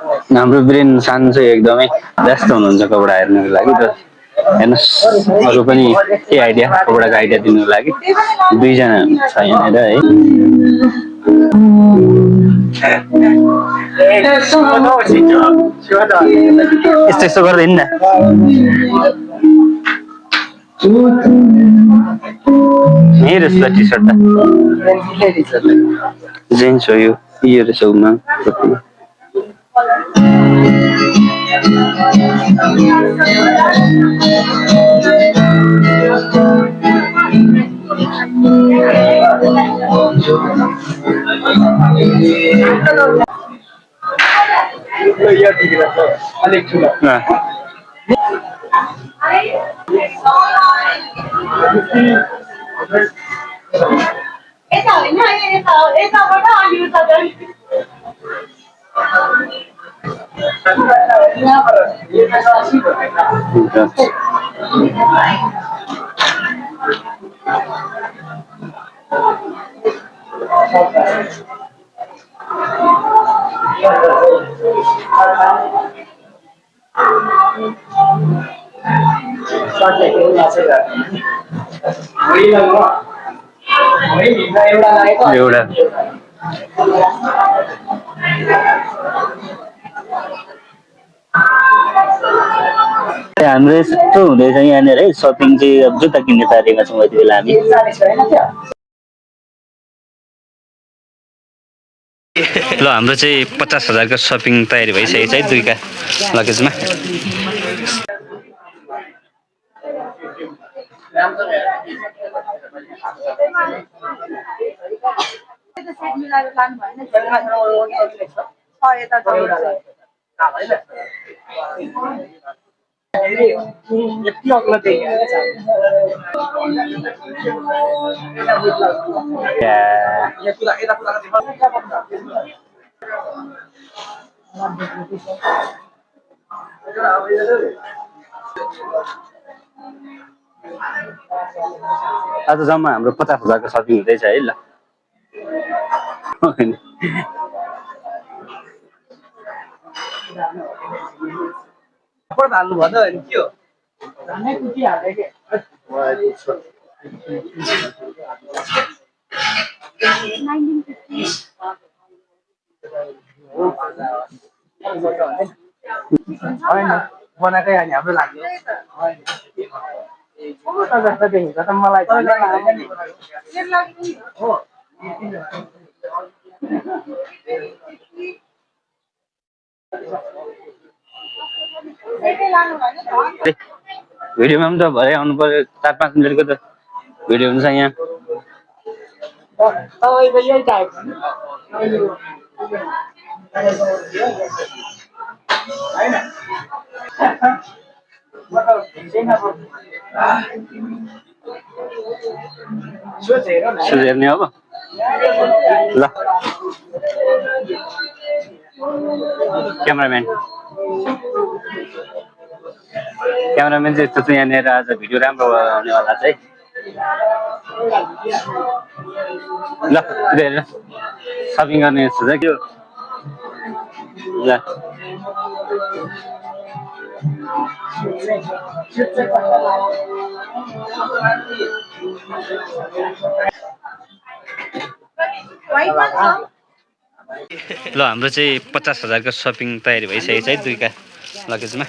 हाम्रो ब्रेन सानो चाहिँ एकदमै व्यस्त हुनुहुन्छ कपडा हेर्नको लागि त हेर्नुहोस् अरू पनि के आइडिया कपडाको आइडिया दिनुको लागि दुईजना छ यहाँनिर है यस्तो यस्तो गर्दै हिँड्न यही रहेछ त टी सर्ट त जेन्स हो यो रहेछ उमा एउटा हाम्रो यस्तो हुँदैछ यहाँनिर है सपिङ चाहिँ अब जुत्ता किन्ने तयारीमा छौँ यति बेला हामी ल हाम्रो चाहिँ 50,000 को सपिङ तयारी भइसकेको छ है दुईका लगेजमा आज जम्मा हाम्रो 50,000 को सपिङ हुँदैछ है ल हाल्नु भन्छ नि के हो बनाएकै अनि हाम्रो लाग्यो जस्तो देखिन्छ त मलाई भिडियोमा पनि त भरे आउनु पर्यो 4-5 मिनटको त भिडियो हुन्छ यहाँ तपाईँको यही टाइप हैन सोच हेर्ने अब ल क्यामेराम्यान चाहिँ यस्तो चाहिँ यहाँनिर आज भिडियो राम्रो आउनेवाला चाहिँ ल हेरेर सपिङ गर्ने जस्तो छ के हो ल ल हाम्रो चाहिँ 50,000 को सपिङ तयारी भइसकेको छ है दुईका लगेजमा